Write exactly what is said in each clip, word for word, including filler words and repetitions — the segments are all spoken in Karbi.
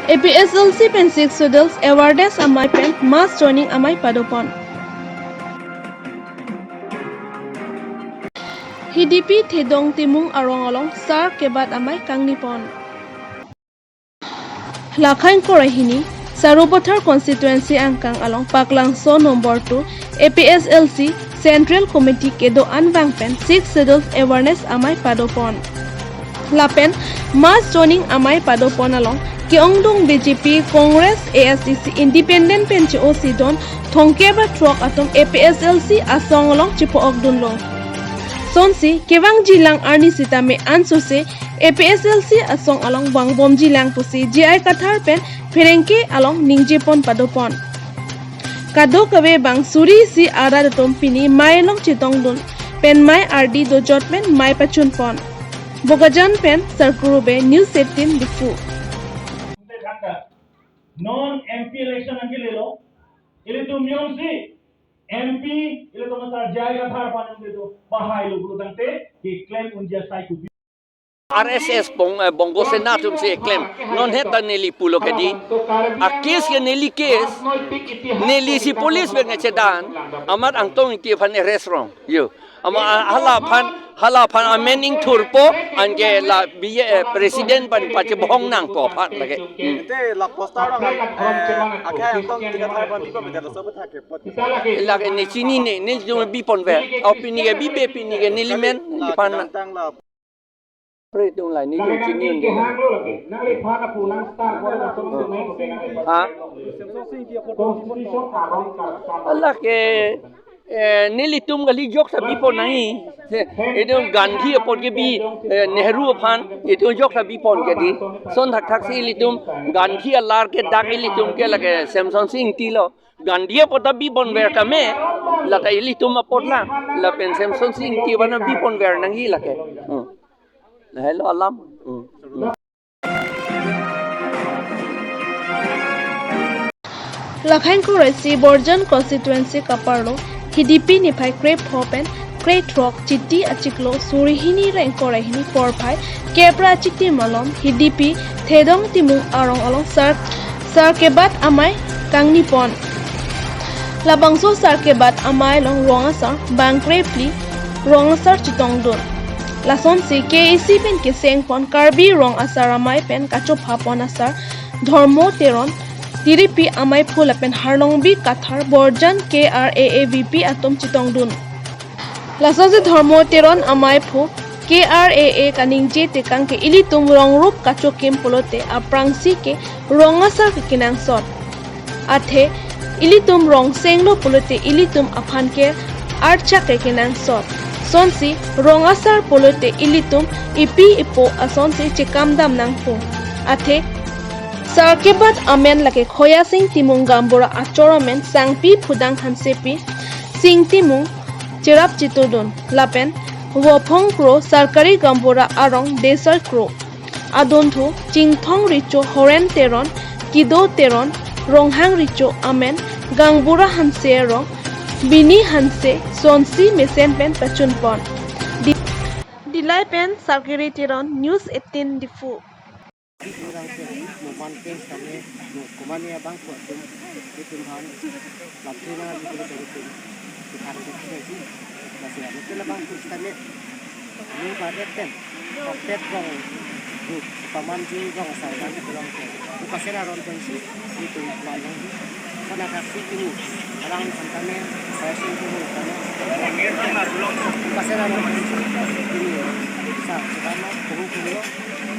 A P S L C pen Sixth Schedule awareness amei pen mass joining amei padopon. Hidipi Thedong Timung arong along sar kebat amei kangnipon. Lakhang kore hini, Sarupathar constituency angkang along Paklangso number two A P S L C Central Committee kedo-an vang pen Sixth Schedule awareness amei padopon. Lapen mass joining amei padopon along ke-ongdung B J P, Congress, A S D C, Independent pen che-osi don thongke ba throk atum A P S L C asong along chepo-ok dunlo. Sonsi kevangjilang arni sitame ansose A P S L C asong along vangbomjilang pusi J I Kathar pen pherangke along ningjepon padopon. Kadokave bang suri isi arat atum pini mei along chetongdun pen mei ardi dojot pen mei pachunpon. Bokajan pen Sarkuru Bey, News eighteen Diphu. Non M P election nangkelelo, ilitum jongsi M P, ilitum asar J I Kathar aphan ilitum bahai lo pulo tangte, keklem unji asai kopi. R S S bong, eh, Bongo Sena atumsi keklem. Non heta neli pulo ke di. A case ke neli case. Neli si police pen chedan. Amat Angtong Ingti aphan arrest rong. Yo. Ama, ah, hala aphan, hala aphan amen ingthurpo, anke la B J, eh, president aphan pachebohong nangpo aphan lake. Hmm. Ante la poster rong, eh, akhai Angtong Ingti Kathar aphan bipo beda laso aphan thak ke pot. Lake ne chinine, ne jong biponver. Au pini ke bibe, pini ke neli men, la iphan. Pre tung lai ni jong chini un de. Ha? Lake, eh, nelitum kali jok ta bipon nangji. Se, itum Gandhi apot kebi, eh, Nehru aphan, itum jok ta bipon ke di. Lason thakthaksi ilitum Gandhi alar ke dak ilitum ke lake Semsonsing Ingti lo. Gandhi apot ta bipon ver tame, lata ilitum apot la, lapen Semsonsing Ingti aphan bipon ver nangji lake. Hmm. Lahelo alam. Hmm. Hmm. Lakhang kore isi Borjan constituency kaparlo, Hidipi niphai krepho pen krethrok Chiti achiklo suri hini ra ingkoi ra hini porphai kep ra achikti malom Hidipi Thedong Timung arong along sar, sar kebat amei kangnipon. Labangso sar kebat amei along rong asar bang krephli rong asar chetongdun. Lasonsi K A A C pen kesengpon Karbi rong asar amei pen kachophapon asar Dhormo Teron, Tiripi ameiphu lapen Harlongbi Kathar Borjan K R A A V P atum chetongdun. Lasonsi Dhormo Teron ameiphu K R A A kaningje tekang ke ilitum rong rup kachokim pulote aphrangsi ke rong asar ke kenangsot. Athe ilitum rong senglo pulote ilitum aphan ke archak ke kenangsot. Lasonsi rong asar pulote ilitum ipi ipo asonsi chekam dam nangpo. Athe sar kebat amen lake Khoyasing Timung gaonbura achor amen Sangpi Phudang Hansepi, Sing Timung cherap chetudun lapen Vophong Kro Sarkari gaonbura arong Desoi Kro. Adunthu Chingthong Recho, Horen Teron, Kido Teron, Ronghang Recho amen gaonbura Hanse arong Bini Hanse sonsi mesen pen pachunpon. Di-, Dillai pen Sarkiri Teron, News eighteen Diphu. Orang ke moman ke kami, mo komani abang kuat tu, itu han, lampu na di kulit dari tu, kita harus kita itu, masih ada tu labang tu kami, ini barat kan, paket rong, tu, paman di rong asar kan, rong ke, tu kasih rong pensi, itu malang, sana kaksi ini, alang santane, saya sih ini, sana, kasih rong pensi, ini, sa, selama, kuhu kuhu,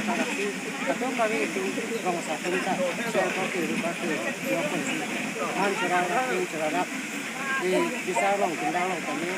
sana kaksi, Kadokave itum rong asar atum ta, sel ko ke rupa ke, yo ko si. Man chera rak, ning chera rak. Di bisa rong, tinggal rong kami.